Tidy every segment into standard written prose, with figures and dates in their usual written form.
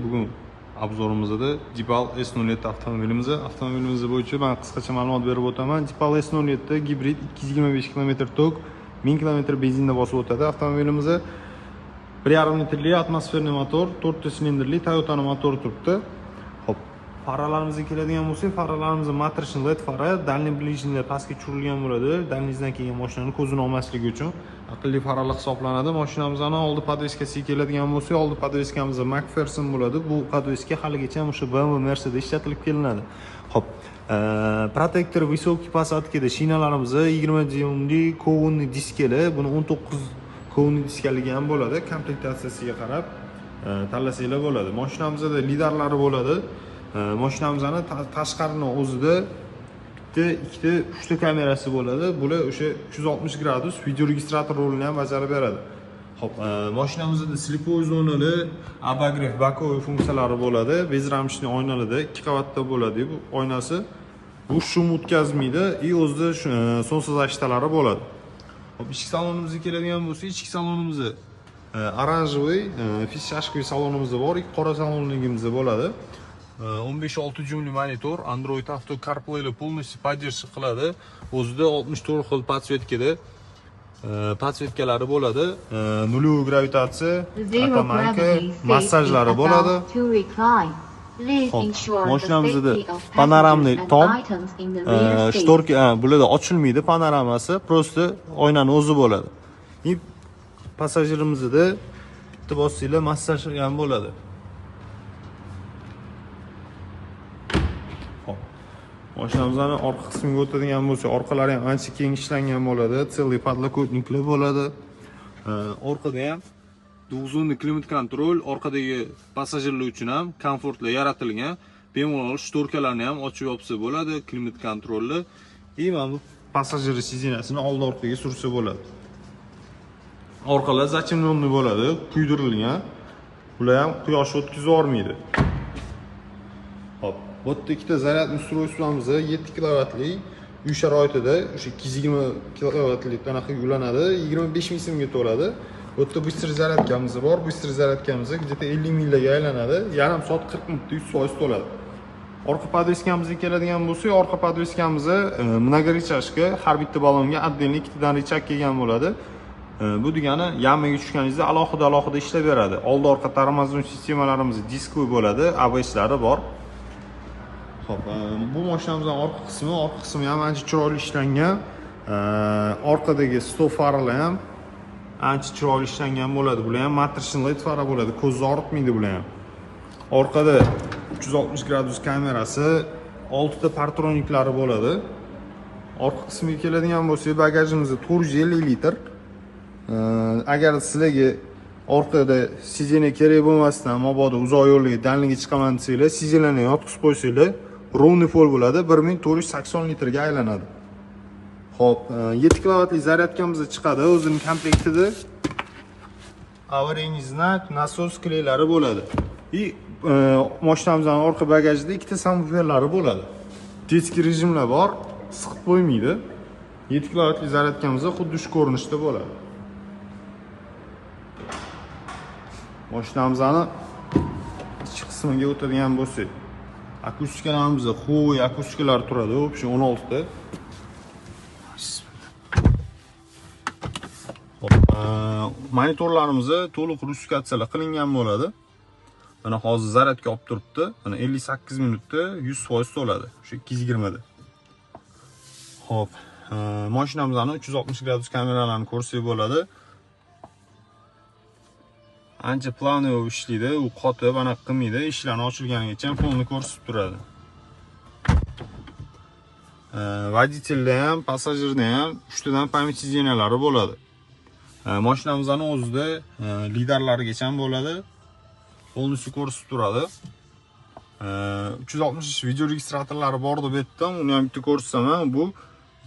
Bugun обзор imizda Deepal S07 avtomobilimiz. Avtomobilimiz bo'yicha men qisqacha ma'lumot berib o'taman. Deepal S07 gibrid 225 km tok, 1000 km benzinda bosib o'tadi. Avtomobilimiz 1.5 litrli atmosferli motor, 4 ta silindrli Toyota'ning motori turibdi. Xo'p, faralarimizga keladigan bo'lsak, faralarimiz matrishli LED fara, дальний ближний pastga tushirilgan bo'ladi. Dalnizdan kelgan mashinani ko'zini olmasligi uchun aqlli faralar hisoblanadi. Mashinamizning oldi podveskasiga keladigan bo'lsak, oldi podveskamiz McPherson bo'ladi. Bu podveska haligacha o'sha BMW Mercedes ishlatilib kelinadi. Xo'p, protektor высокий посадкада shinalarimiz 20 dyumli kovunli diskali, buni 19 kovunli diskaligi ham bo'ladi. Komplektatsiyasiga qarab tanlasanglar bo'ladi. Mashinamizda lidarlari bo'ladi. Mashinamizning tashqarini o'zida bitta, ikkita, uchta kamerasi bo'ladi. Bular o'sha 360 gradus video registrator rolini ham bajarib beradi. Xo'p, mashinamizda слепой zonali, обогрев боковой funksiyalari bo'ladi. Bezramishli oynalarda 2 qavatda bo'ladi bu oynasi. Bu shum o'tkazmaydi и o'zida солнцезащиталari bo'ladi. Xo'p, ichki salonimizga keladigan bo'lsak, ichki salonimiz oranjevый, fishashkaviy salonimiz bor, qora salonligimiz bo'ladi. 15.6 dyumli monitor, Android Auto CarPlay ile полностью поддержка qiladi. O'zida 64 xil podсветкада podсветkalari bo'ladi. Нулевой gravitatsiya, avtomatik massajlari bo'ladi. Xo'p, mashinamizda panoramli tom, shtorka bularda ochilmaydi panoramasi, просто oynani o'zi bo'ladi. И passajirimizda bitta bossanglar massaj ham bo'ladi. Mashinamizning orqa qismiga o'tadigan bo'lsak, orqalari ham ancha keng ishlangan bo'ladi, целый подлокотникlar bo'ladi. Orqada ham двухзонный klimat-kontrol, orqadagi passajirlar uchun ham komfortli yaratilgan. Bemalol shtorkalarni ham ochib yopsa bo'ladi, klimat-kontrolli. И mana bu passajir sideniyasini oldi orqaga sursa bo'ladi. Orqalar затемненный bo'ladi, kuydirilgan. Ular ham quyosh o'tkazib yubormaydi. Xo'p, bu yerda ikkita zaryad ustroystvamiz 7 kilovatli uy sharoitida o'sha 220 kilovatli anaqa ulanadi, 25 ming so'mga to'ladi. Bu yerda быстрый zaryadkamiz bor, быстрый zaryadkamiz где-то 50 minglarga aylanadi, yarim soat 40 minutda 100% to'ladi. Orqa podveskamizga keladigan bo'lsak, orqa podveskamiz многорычажка, har bitta ballonga отдельно ikkitadan richag kelgan bo'ladi. Bu degani yamaga tushganingizda alohida-alohida ishlab beradi. Oldi orqa tormozning sistemalarimiz diskli bo'ladi, ABSlari bor. Xo'p, bu mashinamizning orqa qismi ham ancha chiroyli ishlangan. Orqadagi stop faralar ham ancha chiroyli ishlangan bo'ladi. Bular ham matrishli LED fara bo'ladi, ko'zni og'ritmaydi bular ham. Orqada 360 gradus kamerasi, 6 ta partroniklari bo'ladi. Orqa qismiga keladigan bo'lsak, bagajimiz 450 litr. Agar sizlarga orqada sideniya kerak bo'lmasdan, mabodo uzoq yo'lga danliga chiqaman desanglar, sideniyani yotqizib qo'ysanglar, ровный pol bo'ladi, 1480 litrga aylanadi. Xo'p, 7 kilovatli zaryadkamiz chiqadi, o'zining komplektida аварийный знак, nasos kleylari bo'ladi. И mashinamizning orqa bagajida ikkita subwooferlari bo'ladi. Детский rejimlar bor, siqib qo'ymaydi. 7 kilovatli zaryadkamiz xuddi shu ko'rinishda bo'ladi. Mashinamizning ichki qismiga o'tadigan bo'lsak, akustikalarimiz Huawei akustikalar turadi, общий 16 ta. Xo'p, monitorlarimiz to'liq rusifikatsiyalar qilingan bo'ladi. Mana hozir zaryadga olib turibdi. Mana 58 minutda 100% to'ladi, o'sha 220 da. Xo'p, mashinamizning 360 gradus kameralarini ko'rsak bo'ladi. Ancha planli bo'lib ishlaydi, u qotib anaqa qilmaydi, ishlarni ochilganigacha polni ko'rsatib turadi. Водительda ham, passajirda ham 3 tadan pamять sideniyalari bo'ladi. Mashinamizning o'zida lidarlarigacha ham bo'ladi. Polni ko'rsatib turadi. 360 video registratorlari bor deb aytdim, uni ham bitta ko'rsataman. Bu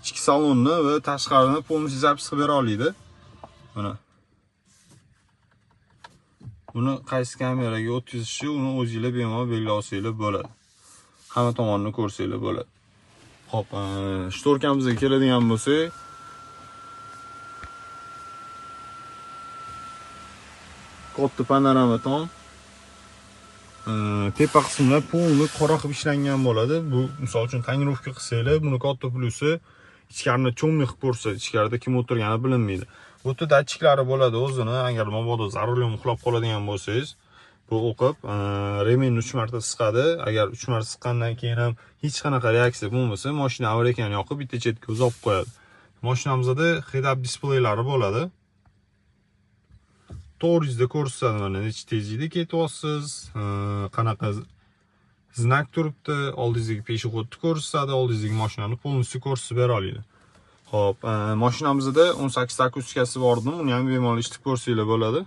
ichki salonni va tashqarini полностью zapis qilib bera oladi. Mana buni qaysi kameraga o'tkazishi uni o'zingizlar bemalol belgilab olsanglar bo'ladi. Hamma tomonni ko'rsanglar bo'ladi. Xo'p, shtorkamizga keladigan bo'lsak, katta panorama tom. Tepa qismlar polni qora qilib ishlangan bo'ladi. Bu misol uchun tonirovka qilsanglar, buni katta plusi ichkarini cho'mli qilib ko'rsa, ichkarida kim o'tirgani bilinmaydi. Bu yerda datchiklari bo'ladi o'zini, agar mabodo zarurli uxlab qoladigan bo'lsangiz, bu o'qib, remenni 3 marta siqadi. Agar 3 marta siqqandan keyin ham hech qanaqa reaksiya bo'lmasa, mashina avariyani yoqib bitta chetga o'zi olib qo'yadi. Mashinamizda head-up displaylari bo'ladi. To'g'ringizda ko'rsatadi mana necha tezlikda ketyapsiz, qanaqa znak turibdi, oldingizdagi pesheходni ko'rsatadi, oldingizdagi mashinani полностью ko'rsatib bera oladi. Xo'p, mashinamizda 18 akustikasi bor edi, uni ham bemalol eshitib ko'rsanglar bo'ladi.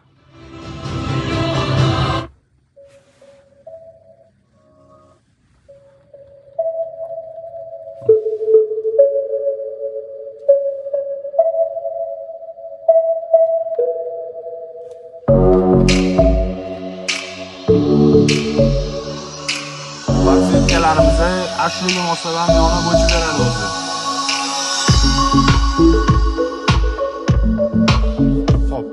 Podsetkalarimizni ashulaga moslagan yonib o'chib beradi o'zi. Xo'p,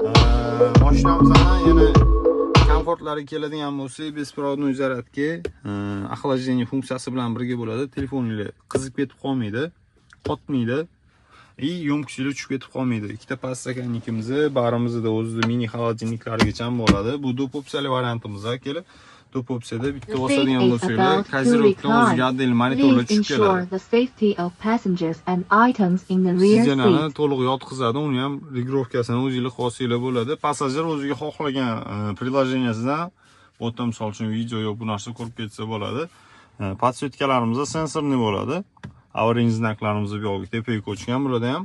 mashinamizni yana komfortlari keladigan bo'lsa, беспроводной zaryadka, охлаждение funksiyasi bilan birga bo'ladi. Telefoningiz qizib ketib qolmaydi, qotmaydi. И yo'mkishlar tushib ketib qolmaydi. Ikkita podstakannikimiz, barimizda o'zida mini xolodilniklarigacha bo'ladi. Bu do'p opsiyali variantimiz kelib, do'p opsiyada bitta bosadigan bo'lsanglar, kozirovka o'ziga отдельный monitorlar tushib keladi. Sidenani to'liq yotqizadi, uni ham regirovkasini o'zingiz xohlasanglar bo'ladi. Passajir o'ziga xohlagan приложениesidan, bu yerda misol uchun video yo bu narsa ko'rib ketsa bo'ladi. Podsetkalarimiz sensorli bo'ladi. Avariy znaklarimiz bu yoqga tepaga ko'chgan bo'ladi ham.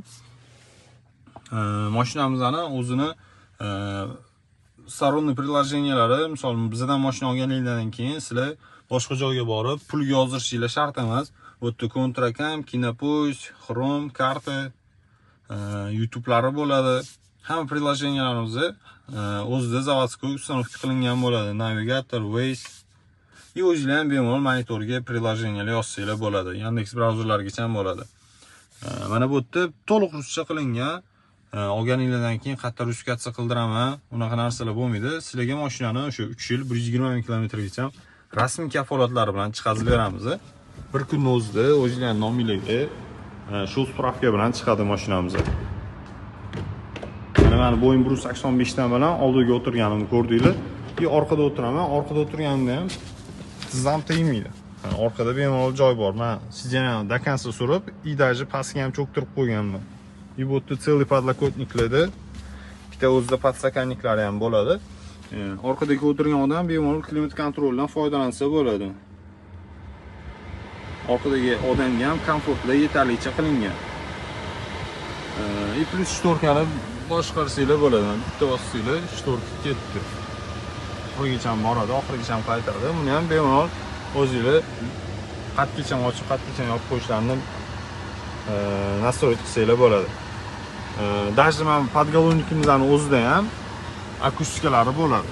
Mashinamizni o'zini сторонний приложениялari, misol bizdan mashina olganingizdan keyin sizlar boshqa joyga borib pulga yozdirishinglar shart emas. Bu yerda Contracam, Kinopoisk, Chrome, karta, YouTube'lari bo'ladi. Hamma приложенияларimizni o'zida заводской установка qilingan bo'ladi. Navigator, Waze. И o'zinglar ham bemalol monitorga приложениялар yozsanglar bo'ladi. Yandex brauzerlargacha ham bo'ladi. Mana bu yerda to'liq ruscha qilingan. Olganinglardan keyin qayta ruskatsiya qildiraman, unaqa narsalar bo'lmaydi. Sizlarga mashinani o'sha 3 yil 120 ming kilometrgacha rasmiy kafolatlari bilan chiqazib beramiz. Bir kunning o'zida o'zinglarning nomingizga shu spravka bilan chiqadi mashinamiz. Mana meni bo'yim 185 dan bilan oldiga o'tirganimni ko'rdinglar. И orqada o'tiraman, orqada o'tirganimda ham tizzam tegmaydi. Orqada bemalol joy bor. Men sideniyani до конца surib, и даже pastga ham cho'ktirib qo'yganman. И bu yerda целый подлокотникlarda bitta o'zida podstakanniklari ham bo'ladi. Orqadagi o'tirgan odam bemalol klimat kontrolidan foydalansa bo'ladi. Orqadagi odamga ham komfortlar yetarlicha qilingan. И plus shtorkani boshqarsanglar bo'ladi. Bitta bossanglar shtorka ketdi. Oxirigacha boradi, oxirigacha qaytadi. Buni ham bemalol o'zingizlar qatgacha ochib, qatgacha yopib qo'yishlarini nastroyt qilsanglar bo'ladi. Даже mana podgolovnikimizning o'zida ham akustikalari bo'ladi.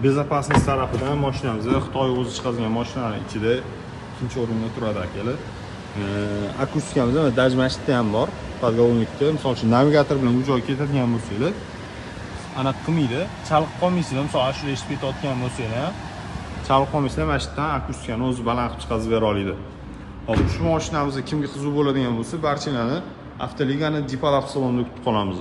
Безопасность tarafidan mashinamiz Xitoy o'zi chiqargan mashinalar ichida ikkinchi o'rinda turadi akalar. Akustikamiz mana даже mana shu yerda ham bor podgolovnikda. Misol uchun navigator bilan u joyga ketadigan bo'lsanglar, aniq qilmaydi, chalg'ib qolmaysizlar. Misol ashula eshitib ketayotgan bo'lsanglar ham chalg'ib qolmaysizlar, mana shu yerdan akustikani o'zi baland qilib chiqazib bera oladi. Hop, shu mashinamizga kimga qiziq bo'ladigan bo'lsa, barchalarni Avtoligani Deepal avtosalonida kutib qolamiz.